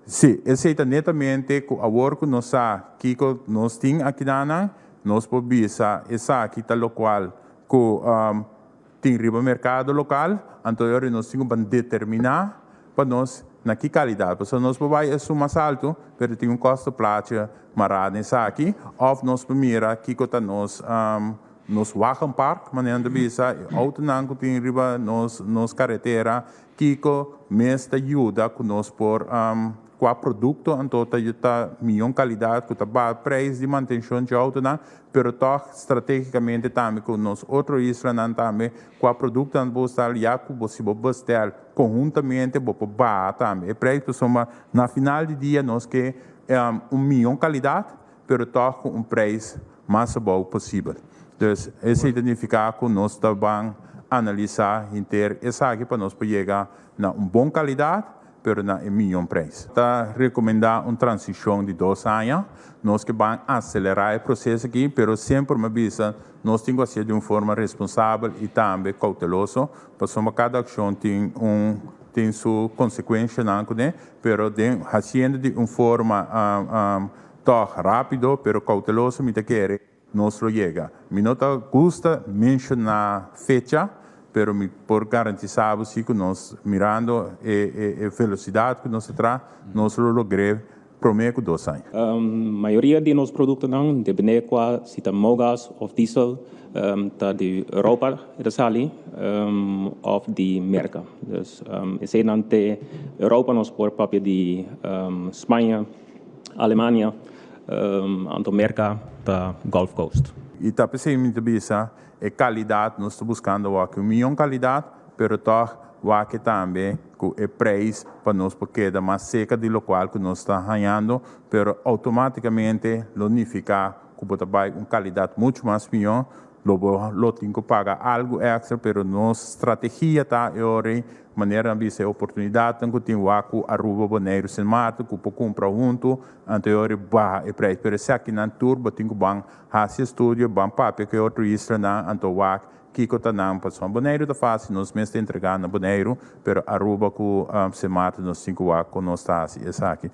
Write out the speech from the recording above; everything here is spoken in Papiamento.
Si, esei ta netamente ku awor ku nos sa kiko nos tin akinan, nos por bisa esaki ta lokual ku tin riba merkado lokal, anto nos tin ku determiná pa nos na ki kalidat. Pasobra nos por bai esun mas altu, pero tin un kosto plaatje mará n'esaki, òf nos por mira kiko ta nos wagenpark, manera di bisa, outonan ku tin riba nos karetera, kiko mes ta yuda ku nos por kua produkto anto ta mihó kalidat ku ta baha preis di mantenshon di outonan, pero toch stratégikamente tambe ku nos otro islanan tambe kua produkto bo ta ya ku bo si bo bestel konhuntamente, bo por baha tambe e preis, pasobra na final di dia nos ke un mihó kalidat, pero toch ku un preis mas abou posibel. Dus esei ta nifiká ku nos ta bai analisá henter esaki pa nos yega na un bon kalidat, pero na un mihó preis. Ta rekomendá un transishon di 2 aña. Nos ke bai aselerá e proseso aki, pero semper mi a bisa, nos tin ku hasi di un forma responsabel i tambe kouteloso, pasobra kada akshon tin su konsekuensianan, ne? Pero hasiendo di un forma toch rápido, pero kouteloso, mi ta kere nos lo yega. Mi no ta gusta menshoná fecha, pero mi por garantisá ku nos, mirando e velosidat ku nos ta, nos lo logra promé ku 2 aña. Mayoria di nos produktonan, dependé kua, si ta mogas òf diesel, ta di Europa ta sali òf di Merka. Dus eseinan te Europa, nos por papia di Spaña, Alemania, anto Merka ta Gulf Coast. I ta pensando bisa e kalidat, nos ta buskando aki un mihó kalidat, pero toch wak tambe ku e preis pa nos por keda mas serka di lokual ku nos ta hañando, pero outomátikamente lo nifiká ku bo ta bai un kalidat muchu mas mihó, lo tin ku paga algu èkstra, pero nos strategia ta e ora manera bisa oportunidat ku tin wak ku Aruba, Boneiru, Sint Maarten, ku por kumpra huntu, anto baha e preis. Pero esakinan tur bo tin ku ban hasi estudio, ban papia ku otro islanan, anto wak kiko ta nan pasobra Boneiru ta fásil, nos mes ta entregá na Boneiru, pero Aruba ku Sint Maarten nos tin ku wak ku nos ta hasi esaki.